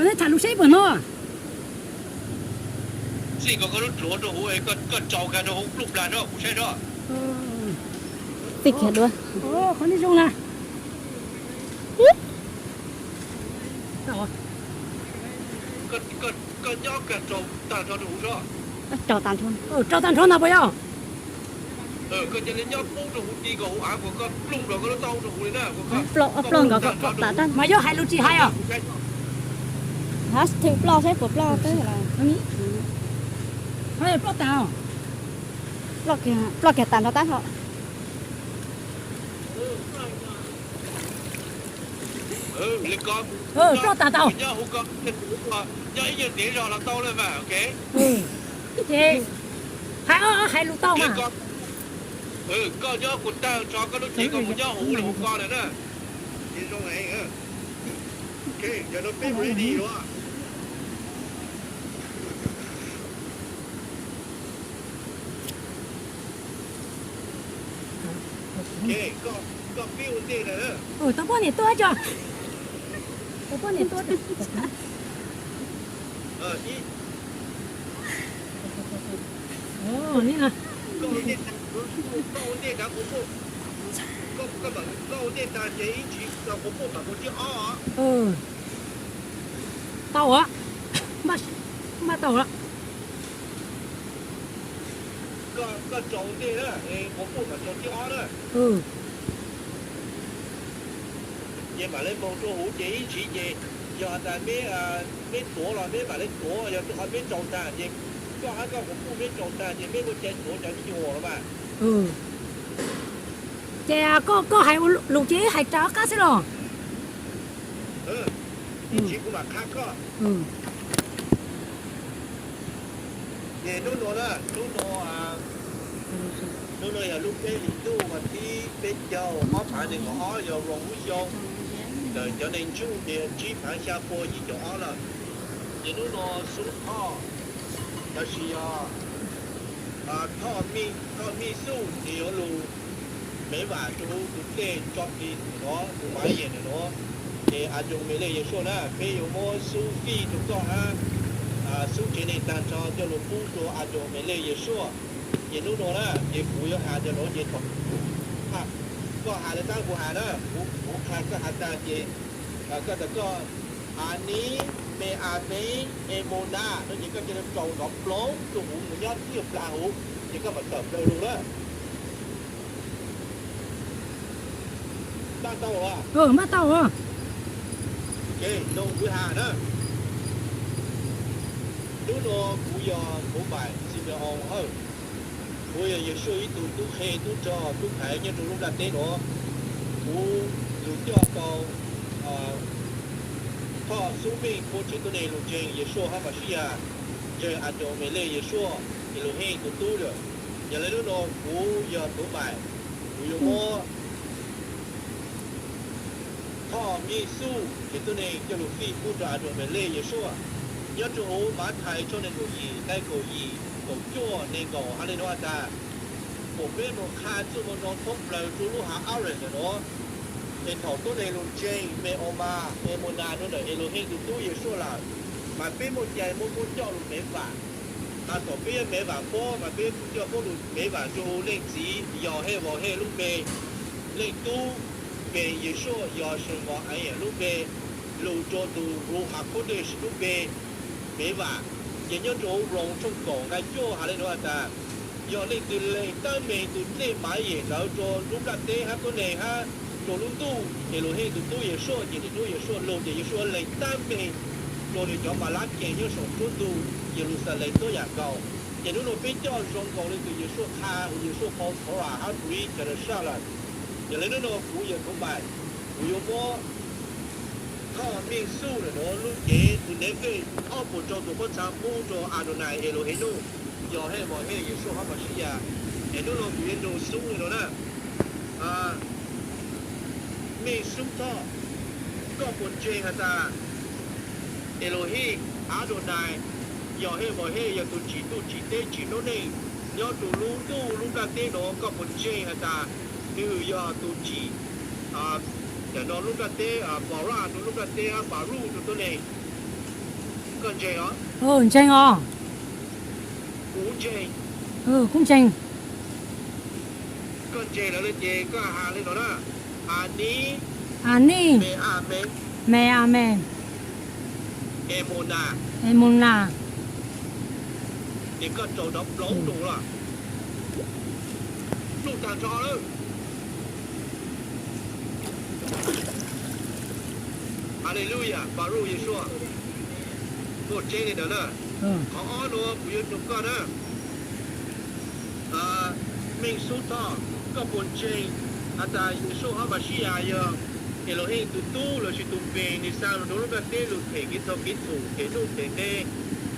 Neb tham lus saib puas hnov. Txij ko koj lub duav rau huv, koj tsaus kiag rau huv pluj plag no kuv saib tso. Txij kiag duav. Qhov no zoo na. Koj nyob kiag tsaus tag nrho rau huv tso. Tsaus tag nrho. Tsaus tag nrho na puas yog? Koj cia li nyob pub rau huv ti kom huv av kom koj plooj nkaus koj lub taub hau rau huv li na. Plooj nkaus kom tas tag. Mas yog hais lus tsis hais os? Thwm ploj saib puas ploj teb. Ploj tas. Ploj kiag tas nrho tab hlo. Ploj tas tau. Nyob ib nyuag ntiv zog los tau lawm mas, ok. Ces hais, hais lus tau mas. Koj nyob kuv tawg tso koj lub cev koj mus nyob huv lawm huv ko lawm na. Ces zoo heev. Ok, yog no peb ready os. Tau poj niam tuaj tso. Tau poj niam tuaj. Koj ua ntej tag ces ib ntsis kuv puj mam mus thib ob. Tau os. Maj tau os. Koj tsaus ntej na, kuv puj mam tsaus thib ob na. Ces mam li mus rau huv ces ib ntsis ces yog tas meb tuav los meb mam li tuav, yog rau qhov meb tsaus tag ces koj hab koj kuv puj meb tsaus tag ces meb muaj cai tuav cov me nyuam los mas. Ces koj hais ua lus ces hais rau qab xwb los? Ib ntsis kuv mam qha koj. Ces hnub no na, hnub no, hnub no yog lub peb hlis ntuj vas thib peb caug ob phav nees nkaum ob, yog Rooj Hub Xyoo ntawm cov neeg Ntsuj ces tsib phav xya pua yim caum ob lawm. Ces hnub no Xub Thoj, tab sis yog Thoj Mej Xuj ces yuav lug mev vam rua huv tus dlej tso plig ntawm no, tus Mav Yem ntawm no. Ces As Ncoos Mes Lej Yeg Suaj na, peb yuav muab xub fij rua koj hab xub tsev neeg taag nrho coj lug pub rua As Ncoos Mes Lej Yeg Suaj. Ces hnub no na, ces kuv yuav has cov nuav ces thaum koj has le taab kuv has na, kuv qha koj has taag ces koj tas koj As Niv, Me As Mev, Es Mus Nas no ces koj ca le rau nrov ploov rua huv mus nyob ib plag huv ces koj mam tawm plaws lug na. Maj tau los? Maj tau. Ces nug kuv has na. Hnub no kuv yog Thuv Npaim Xis Mes Oos Hawj. Kuv yog Yeg Suaj ib tug tub qhe tub rog tub phaiv nyob rua lub nplaj teb nuav. Kuv lug coj tau Thoj Xub Meej puab tsev tuab neeg lug ntseeg Yeg Suaj hab Mas Sib Yas, ntseeg As Ncoos Mes Lej Yeg Suaj, Yeg Lug Heej tug tub lawm. Yog le hnub no kuv yog Thuv Npaim, kuv yuav muab Thoj Mej Xuj tsev tuab neeg coj lug fij pub rua As Ncoos Mes Lej Yeg Suaj. Nyob rua huv Mathais tshooj neeg nkaum yim, nqai kaum yim, kaum cuaj, neeg nkaum has le nuav has tas, kuas peb moog qha txuj moo zoo thoob plawg rua lub hav Arab ntawm nuav, es thaum tuab neeg lug ntseeg Me Os Mas, Es Mus Nas nuav ntawm Yeg Lug Heej tug tub Yeg Suaj lawm, mas peb muaj cai muab puab coj lug mev vam. Mas thaum peb yuav mev vam puab mas peb kuj coj puab lug mev vam rua huv Leej Txiv Yos Hej Vos Hej lub npe, Leej Tub Pees Yeg Suaj Yos Seem Vos Ees lub npe, lug rua tus Ruach Kos Dej lub npe mev vam. Ces nyob rua huv Roos tshooj kaum nqai cuaj has le nuav has tas, yog leej twg lees tab meeg tus dlej Mav Yem ntawd rua lub nplaj teb hab tuab neeg hab rua lub ntuj, Yeg Lug Heej tug tub Yeg Suaj, ces niam tub Yeg Suaj lug ces Yeg Suaj lees tab meeg rua nwg cov Mas Lab Kees nyob saum nruab ntug Yes Lus Xas Lees tuab yam nkaus. Ces hnub nuav peb coj zoo nkaus le tus Yeg Suaj qha huv Yeg Suaj qhov Torah hab Briv Kadasha lawm. Yog le hnub nuav kuv yog Thuv Npaim, kuv yuav muab Thoj Mej Xuj ntawm nuav lub cev tus Nefej ob puas rau tus pob txha pub rua Adonai Elohenu, Yos Hej Vos Hej Yeg Suaj hab Mas Sib Yas. Es hnub nuav kuv yuav nug Xub le nuav na, Mej Xub Thoj, koj puas ntseeg has tas Elohim Adonai, Yos Hej Vos Hej yog tus tsim ntuj tsim teb tsim noob neej nyob rua lub ntuj lub nplaj teb nuav? Koj puas ntseeg has tas nws yog tus tsim ntawm no lub nplaj teb, Bara rua lub nplaj teb, Baruj rua tuab neeg? Ntseeg os. Kuv ntseeg. Kuv ntseeg. Koj ntseeg lawm ces koj has li no na: Anis, Anis, Mes Ames, Mes Ames, Emunas, Emunas. Ces koj rau nrov plaub ntus los, pluj tag nrho lawm. Haleluya, Npauj Yeshua, muaj tseeb li ntawd na. Qhov ob nuav kuv yuav nug koj na, Meej Xub Thoj, koj puas ntseeg has tas Yeshua Hauv Mashiyas yog Elohim tus tub lossis tus npe, nws xa lug rau lub nplaj teb lug them kev txhaum kev txhum, them nuj them qe,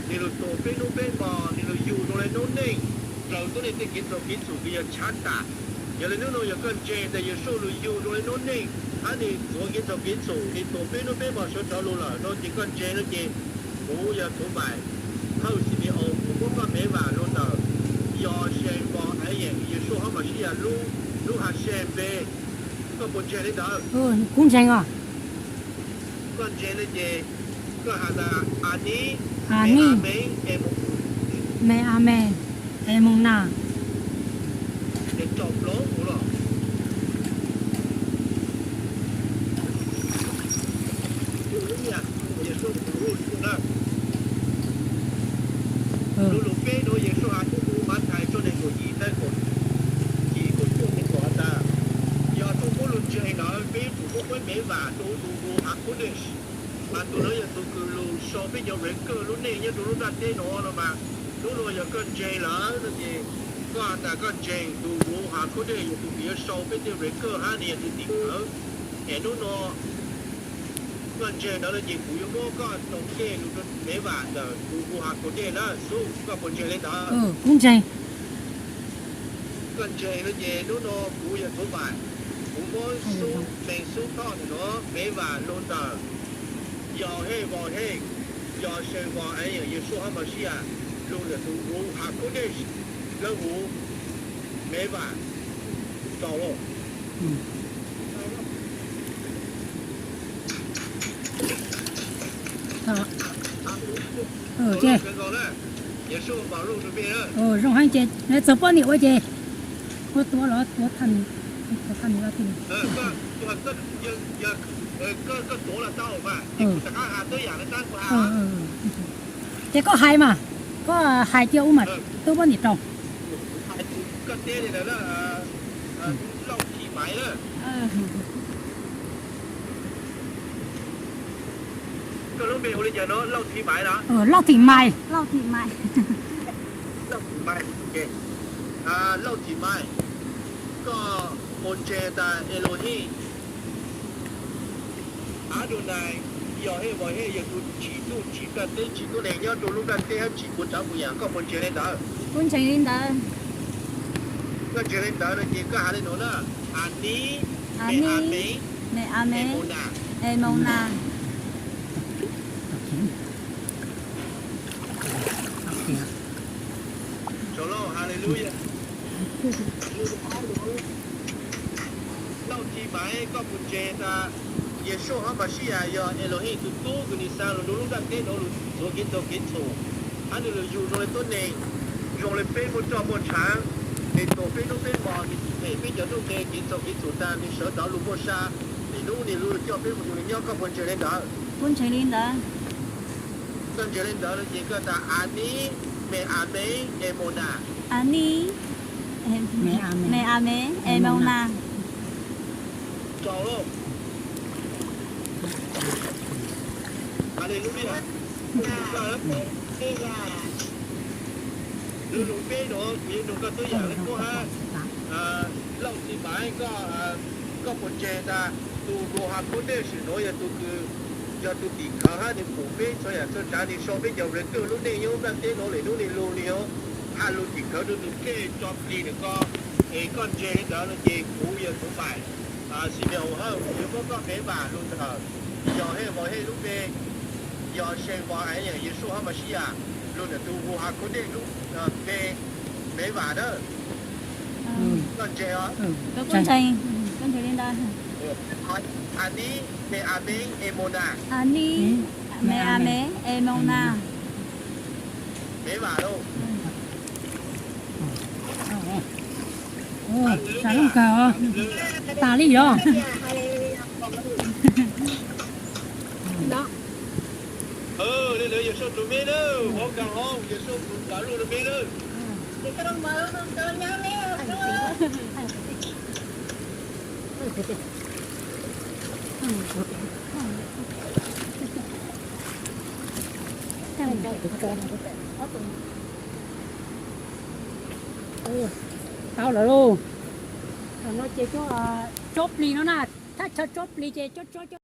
nws lug tuam peb nub peb mos, nws lug yug zoo le noob neej, raws tuab neeg tej kev txhaum kev txhum kws yog tshav tam. Yog le nub nua yog koj ntseeg tas Yeshua lug yug zoo le noob neej hab nws tuav kev txhaum kev txhum, nws tuam peb nub peb mos sawv rov lug lawm no ces koj ntseeg no ces kuv yog Thuv Npaim, hawj Xi Mes Oos, kuv muab koj mev vam lug ntawm Yos Xes Vos Ayees, Yeshua Hauv Mashiyas lub, lub Hashem npe. Koj puas ntseeg li ntawd? Kuv ntseeg os. Koj ntseeg no ces koj has tas Anis, Anis, Mes Ames, Emunas. Ces rau plaub ntus los, lub lus peb nuav Yeshua has rau Mathais tshooj nees nkaum yim, nqe kaum yim, kaum cuaj, nees nkaum has tas, yog tuaj muab lug ntseeg ntawd peb yuav tsum muab peb mev vam rau tus Ruach HaKodesh, mas tus ntawd yog tus kws lug sau peb cov record lub neej nyob rau lub nplaj teb no no mas, hnub no yog koj ntseeg lawm no ces koj has tas koj ntseeg tus Ruach HaKodesh yog tus kws yuav sau peb tej record hab nws yog tus tim khawv. Es hnub no koj ntseeg ntawd no ces kuv yuav muab koj rau kej lug rau mev vam ntawm tus Ruach HaKodesh na Xub, koj puas ntseeg li ntawd? Kuv ntseeg. Koj ntseeg no ces hnub no kuv yog Thuv Npaim, kuv muab Xub, Meej Xub Thoj ntawm no mev vam lug ntawm Yos Xes Vos Ayees, Yos Xes Vos Ayees, Yeshua Hauv Mashiyas, lug ntawm tus Ruach HaKodesh, lawv huv mev vam rau lauj. Zoo heev ces lawv txog poj niam ua ces ua tuav los tuav thaj mis, tuav thaj mis los thiaj li. Ces koj hais mas, koj hais cia ub mas tub poj niam rau. Koj lub npe ua li cas no? Lauj Thim Maiv los? Lauj Thim Maiv. Lauj Thim Maiv. Lauj Thim Maiv, koj puas ntseeg tas Elohim Adonai, Yos Xes Vos Ayees, yog tus tsim nuj tsim nplaj teb tsim tuab neeg nyob rau lub nplaj teb hab tsim puas tsav puas yam, koj puas ntseeg li ntawd? Kuv ntseeg li ntawd. Koj ntseeg li ntawd no ces koj hais li no na: Anis, Anis, Mes Ames, Emunas. Haleluya. Lauj Thim Maiv, koj puas ntseeg tas Yeshua Hauv Mashiyas yog Elohim tus tub kws nws xa lug rau lub nplaj teb no lug tuav kev txhaum kev txhum, hab nws lug yug zoo le tuab neeg, zoo le peb muaj roj muaj ntshav, nws tuam peb nub peb mos, nws them peb cov nuj nqe kev txhaum kev txhum tas nws sawv rov lug muaj sa, es hnub nws lug coj peb mus nyob, koj puas ntseeg li ntawd? Kuv ntseeg li ntawd. Koj ntseeg li ntawd no ces koj tas Anis, Mes Ames, Emunas. Anis, Mes Ames, Emunas. Rau lauj. Haleluya. Lub lus peb no kuv yuav nug koj tub yam le koj hab, Lauj Thim Maiv, koj puas ntseeg tas tus Ruach HaKodesh no yog tus kws, yog tus tim khawv hab nws pum peb txhua yam txhua tsav, nws sau peb cov record lub neej nyob nplaj teb no, lwm hnub nws lug nws yuav has lus tim khawv rau nws tej tso plig ntawm koj. Es koj ntseeg li ntawd no ces kuv yog Thuv Npaim, Xis Mes Oos Hawj, kuv yuav muab koj mev vam lug ntawm Yos Xes Vos Ayees lub npe, Yos Xes Vos Ayees, Yeshua Hauv Mashiyas, lug ntawm tus Ruach HaKodesh lub npe, mev vam nawb. Koj ntseeg os? Anis, Mes Ames, Emunas. Anis, Amees, amees, es moos na. Xav lub kawg, tas li os. Tau lawm lauj. Thaum no ces tsob plig no na, thaj chaw tsob plig ces tsob tsob